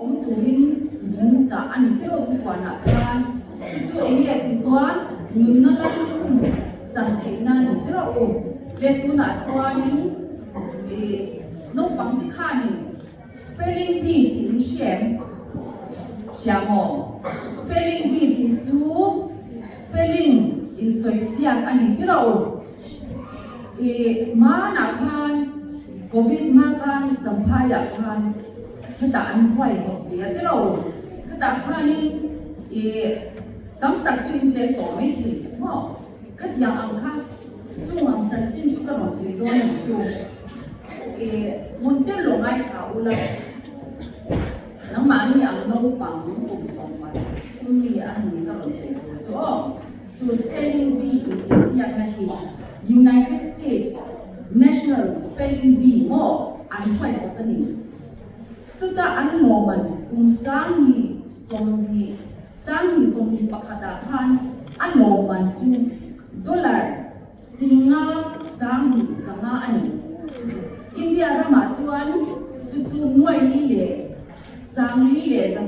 awm turin min chah a ni tiraw thupuanah khan chu chu eng nge tih chuan nunna lallukhum chan theihna a ni tiraw u le tunah chuanin ih naupang te khanin spelling bee tih in hria em? Hria maw? Spelling bee tih chu spelling insawi siak a ni tiraw u. I hmanah khan Covid hma khan Champhaiah khan hetah an huai bawk ve a tiraw? Khatah khanin i tam tak chu in tel tawh mai thei maw? Khatiang ang kha chung ang chanchin chu ka rawn sawi dawn a ni chu. I hmun tel lo ngaithla ula nangmahni ang naupang kum 13 mi a ni ka rawn sawi tur chu aw. Chu Spelling Bee intihsiakna hi United States National Spelling Bee maw an huai bawk a ni. Chuta an lawman kum 20 20 21 ah khan a lawman chu dollar 5 500 a ni. India ramah chuan chu chu nuai li leh 4 leh 300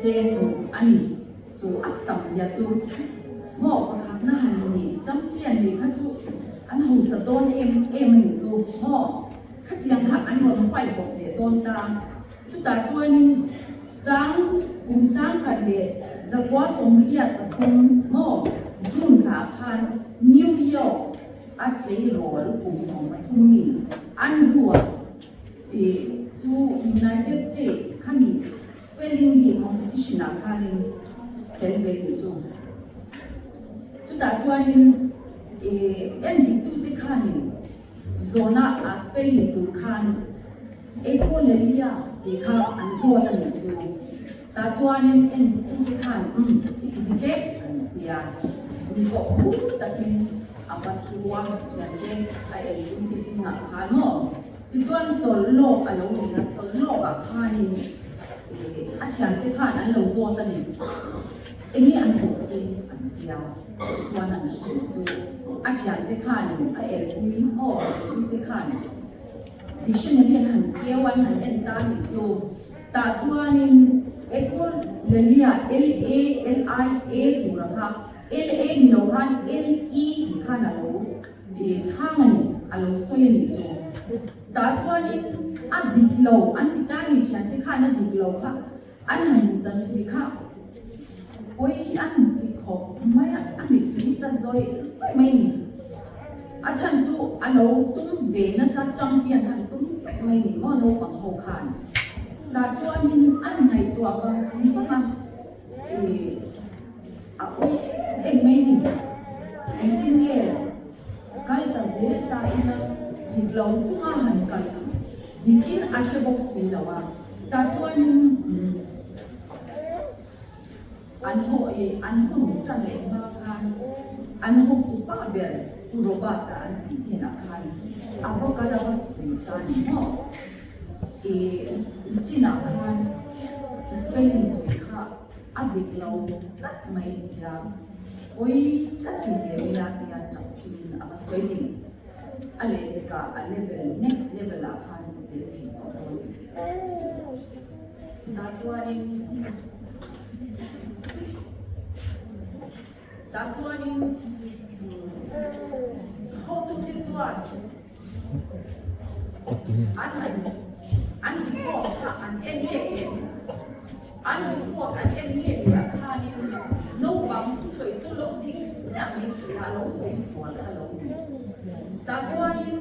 cheng ruk a ni. Chu a tam zia chu maw pakhatna han ni champion nih kha chu an hausa dawn em em a nih chu maw khatiang kha an rawn huai bawk leh dawn ta. Chutah chuanin sang kum 1983 maw June thla khan New York a tleirawl kum 13 mi Andrew-a chu United States khami Spelling Bee competition ah khanin tel ve duh chu. Chutah chuanin en diktute khanin zawhna a spelling tur khan Echolalia tih kha an zawt a nih chu. Tah chuanin en diktute khan umm i ti dik e an ti a. Mi pawh phur takin a va thu a, thiante a en tute zingah khan maw. Tichuan chawlh lawk a lo ni a, chawlh lawkah khanin a thiante khan an lo zawt a ni. Enge an zawh che an ti a, tichuan an hrilh chu a thiante khanin a elpui haw elpui te khan dictionary an han keu an han en ta a nih chu. Tah chuanin Echolalia, L-A-L-I-A tura kha L-A ni lo khan L-E tih khan a lo I chhang a ni, a lo sawi a nih chu. Tah chuanin a dik lo an ti ta ni thiante khan a dik lo kha an han hmu ta si kha. Pawi hi an ti khawp mai a, a mittui ta zawi zawi mai ni. A chhan chu a lo tum ve nasa champion han tum vek mai ni maw naupang ho khan. Tah chuanin an ngaihtuah vang vang a, i A ui em em mai ni. Engtin nge kal ta zel ta ila dik lo chunga han kal kha dikin a hre bawk si lo a. Tah chuanin an haw i an hun tan leh hma khan an hotu pa ber Pu Robert-a an tih hnenah khan a va kal a va sawi ta ni maw? I chinah khan spelling sawi kha A dik lo tlat mai si a, pawi ka ti ve mai a tia tap chungin a va sawi ni. A lehpekah a level, next level ah khan ka tel thei tawh dawn si. Tah chuanin, tah chuanin hotute chuan an han an report kha an en let leh an report an en let leh ah khanin naupang thusawi chu lo dik chiah mai si a lo sawi sual kha lo ni. Tah chuanin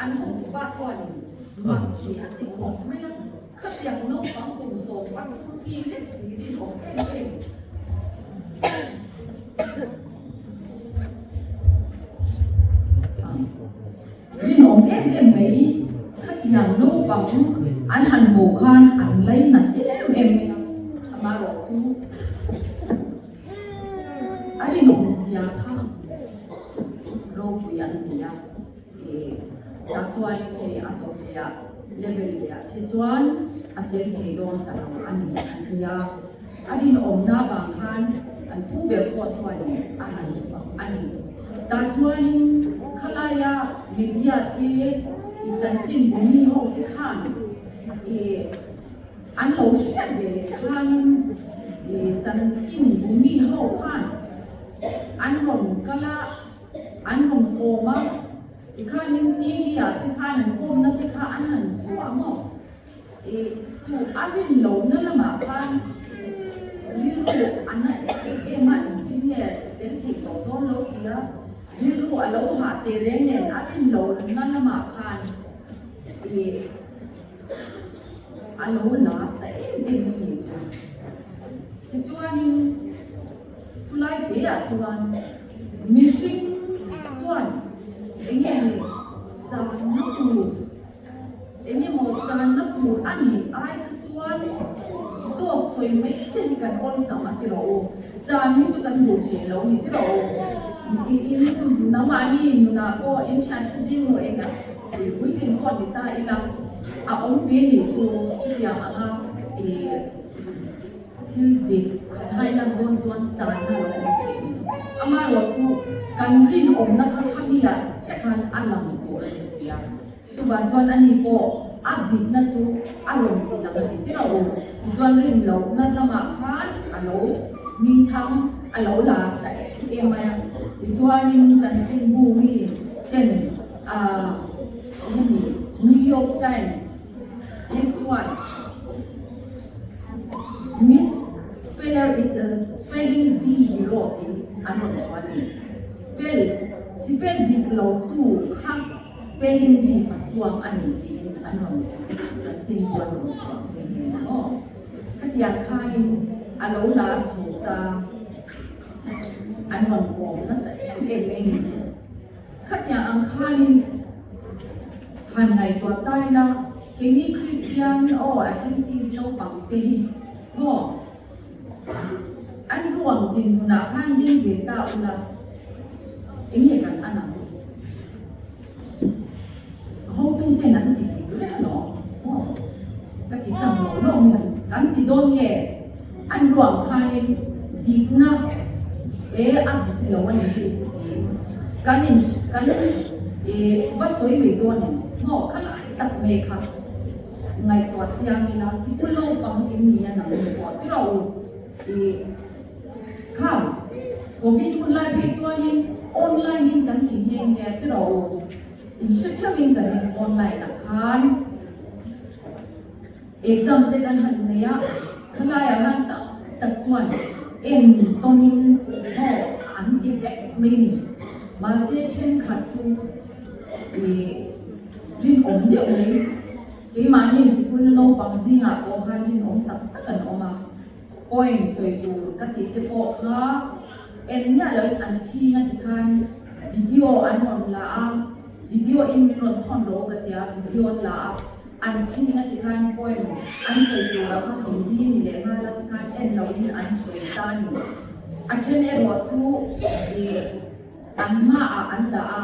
an hotu pa chuanin mak hi a ti khawp mai a, khatiang naupang kum 13 mi lek si rinawm em em. Rinawm em em mai, khatiang naupang an han hmuh khan an lainat em em mai a, amaherawh chu a rinawm zia kha ropui an ti a, tah chuanin hei a tawp leh ah level leh ah te chuan a tel thei dawn ta lo a ni an ti a. A rinawmna vang khan an pu ber pawh chuanin a han fak a ni. Tah chuanin khalaia media te i chanchin bumi ho te khan i An lo hriat ve leh khanin chanchin bumi ho khan an rawn kal a, an rawn kawm a, tikhanin TV ah te khan an kawmna te kha an han chhuah maw? Chu a rin lohna lamah khan rilru a na em em a, engtin nge tel theih tawh dawn lo tia rilru a lo hah teh reng nen a rin lohna lamah khan a lo lar ta em em mai ni chu. Tichuanin chulai teah chuan mihring chuan enge ni channa tur enge maw channa tur a nih ai kha chuan dawt sawi mai te hi kan awlsam a ti rawh u. Chan hi chu kan duh thin lo ni ti rawh u. I in nangmahni nunah pawh in thian zing maw engah I puitling pawh ni ta ila, a awm ve nih chu chutiang anga i thil dik han hai lan dawn chuan channa lo awm thei ni. Amaherawh chu kan rinawmna kha khami-ah chiah khan a lang tur a ni si a. Chuvang chuan ani pawh a dikna chu a rawn ti lang a ni ti lo. Tichuan rinlohna lamah khan a lo hmingthang a lo la ta em em mai a. Tichuanin chanchinbu mi ten A hemi New York Times hei chuan Miss Speller is a spelling bee hero tih an rawn chhuah a ni. Spell, sipel dik lo tu kha spelling bee fa chuang a ni tiin an rawn chanchin tu an rawn chhuah nghe nghe a maw. Khatiang khanin a lo lar chho ta an rawn kawm nasa em em mai ni. Khatiang ang khanin han ngaihtuah ta ila, keini Kristian aw Adventist naupang te hi maw an ruang dinhmunah khan ding ve ta ula, enge kan an ang? Hotuten an ti dik reng alawm maw? Ka ti tlang lo lo hian kan ti dawn nge? An ruang khanin dikna e a dik lo a ni hei chu tiin kan in kan e va sawi mai dawn em maw khalai tak mai kha ngaihtuah chiang ila sikul naupang in ni a nang ni pawh ti rawh u i kha covid hun lai phei chuanin online in kan ti nghe nghe ti rawh u in hre theuhin ka ring online ah khan. Exam te kan han nei a, khalaiah han tak tak chuan en tawnin haw an ti vek mai ni. Mahse thenkhat chu ih rinawm deuh mai, keimahni sikul naupang zingah pawh khan rinawm tak tak an awm a, poem sawi tur ka tih te pawh kha en miah loin an chhing a ti khan video an rawn la a, video in min rawn thawn rawh ka tia, video an la a. An chhing a tikhan poem an sawi tur a kha Hindi ni leh nghal a tikhan en loin an sawi ta a ni. A then erawh chu ih an hmaah an dah a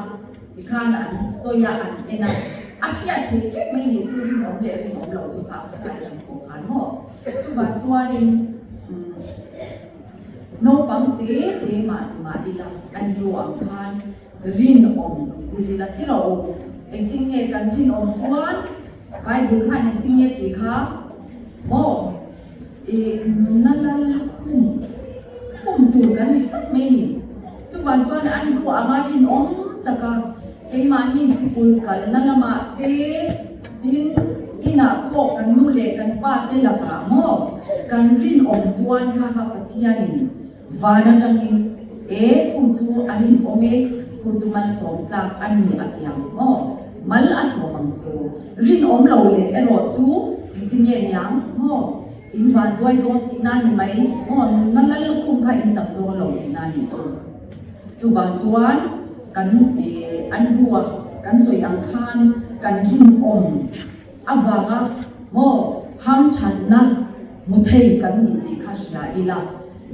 tikhan an sawi a an en a, a hriat theih vek mai ni chu rinawm leh rinawm loh chu kha a khatlai lam pawh khan maw. Chuvang chuanin umm naupang te te mah ni mah ila Andrew ang khan Rinawm zir ila ti rawh u. Engtin nge kan rinawm chuan Bible khan engtin nge tih kha maw i nunna lal khum khum tur kan ni tlat mai ni. Chuvang chuan an ru anga rinawm taka keimahni sikul kalna lamah te tin inah pawh kan nu leh kan pa te lakah maw kan rinawm chuan kha kha Pathianin Van atangin, E, ku chu a rinawm e, ku chu malsawm tlak a ni a ti ang maw? Mal a sawm ang chu. Rinawm lo leh erawh chu engtin nge niang maw? In van duai dawn tihna ni mai maw? Nunna lal lukhum kha in chak dawn lo tihna ni chu. Chuvang chuan kan an rua kan sawi ang khan kan rinawm avanga maw hamthatna hmu thei kan ni tih kha hria ila,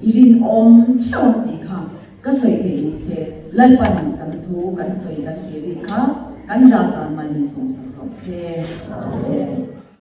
i rinawm theuh ang tih kha ka sawi theih ni se, Lalpan kan thu kan sawi kan tih rik kha kan zah tan mal min sawmsak tawh se. Amen.